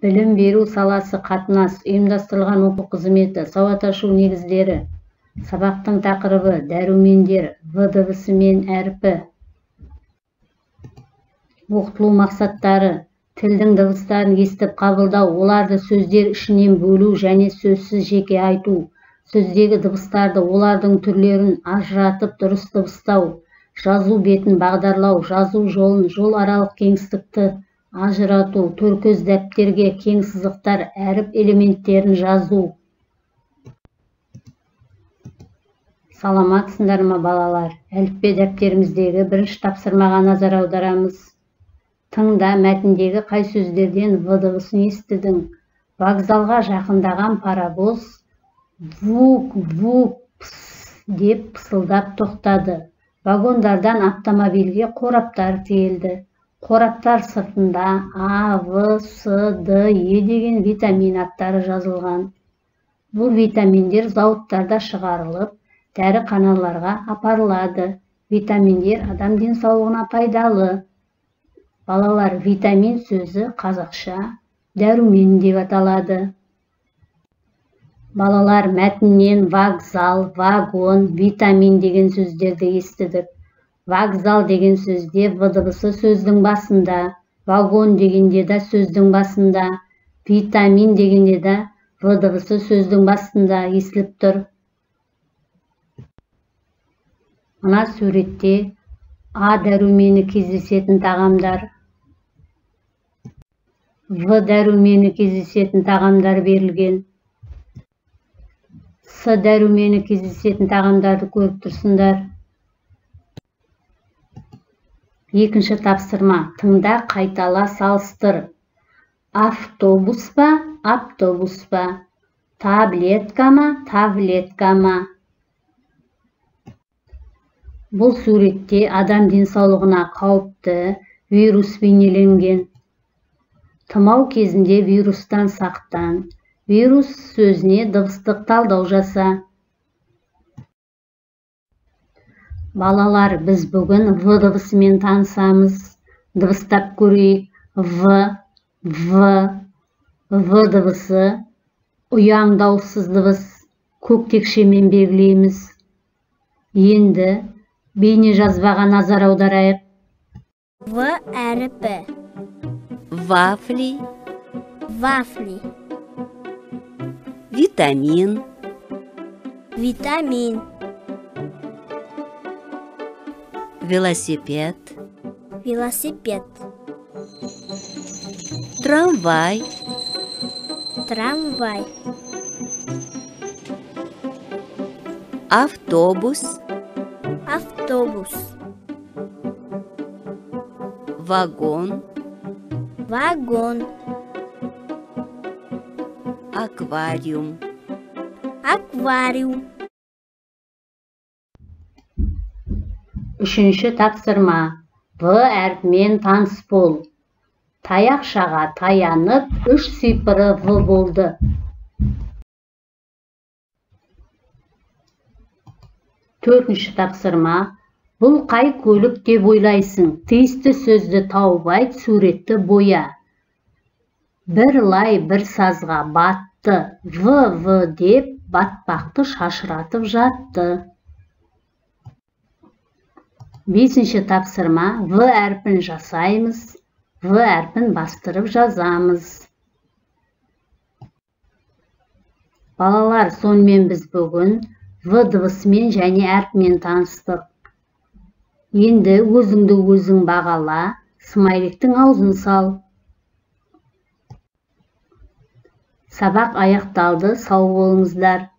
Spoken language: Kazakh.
Білім беру саласы қатынас, ұйымдастырылған оқу қызметі, сауат ашу негіздері. Сабақтың тақырыбы дәрумендер, В дыбысы мен әрпі. Оқытылу мақсаттары: тілдің дыбыстарын естіп қабылдау, оларды сөздер ішінен бөлу және сөзсіз жеке айту, сөздегі дыбыстарды, олардың түрлерін ажыратып дұрыс дыбыстау, жазу бетін бағдарлау, жазу жолын, жол аралық кеңістікті ажырату, төркөз дәптерге кең сызықтар, әріп элементтерін жазу. Саламатсыңдар ма, балалар? Әліппе дәптеріміздегі бірінші тапсырмаға назар аударамыз. Тыңда, мәтіндегі қай сөздерден В дыбысын естідің? Вокзалға жақындаған паровоз вук-вук пс деп пысылдап тоқтады. Вагондардан автомобильге қораптар тиелді. Қораптар сыртында А, В, С, Д, Е деген витамин аттары жазылған. Бұл витаминдер зауыттарда шығарылып, дәріханаларға апарылады. Витаминдер адам денсаулығына пайдалы. Балалар, витамин сөзі қазақша дәрумен деп аталады. Балалар, мәтіннен вокзал, вагон, витамин деген сөздерді естідік. Вокзал деген сөзде В дыбысы сөздің басында, вагон дегенде де сөздің басында, витамин дегенде де В дыбысы сөздің басында естіліп тұр. Мына суретте А дәрумені кездесетін тағамдар, В дәрумені кездесетін тағамдар берілген. С дәрумені кездесетін тағамдарды көріп тұрсыңдар. Екінші тапсырма. Тыңда, қайтала, салыстыр. Автобус па, автобус па? Таблетка ма, таблетка ма? Бұл суретте адам денсаулығына қауіпті вирус бейнеленген. Тұмау кезінде вирустан сақтан. Вирус сөзіне дыбыстық талдау жаса. Балалар, біз бүгін В дыбысымен танысамыз. Дыбыстап көрейік. В, В, В дыбысы ұяң дауыссыз дыбыс, көк текшемен белгілейміз. Енді бейне жазбаға назар аударайық. В әріпі. Вафли. Вафли. Витамин. Витамин. Велосипед. Велосипед. Трамвай. Трамвай. Автобус. Автобус. Вагон. Вагон. Аквариум. Аквариум. Үшінші тапсырма. В әрпімен таныс бол. Таяқшаға таянып, үш цифры В болды. Төртінші тапсырма. Бұл қай көлік деп ойлайсың? Тиісті сөзді тауып айт, суретті боя. Бір лай бір сазға батты, В, В деп батпақты шашыратып жатты. Бесінші тапсырма. В әрпін жасаймыз, В әрпін бастырып жазамыз. Балалар, сонымен біз бүгін В дыбысымен және әрпімен таныстық. Енді өзіңді өзің бағала, смайликтің аузын сал. Сабақ аяқталды, сау болыңыздар.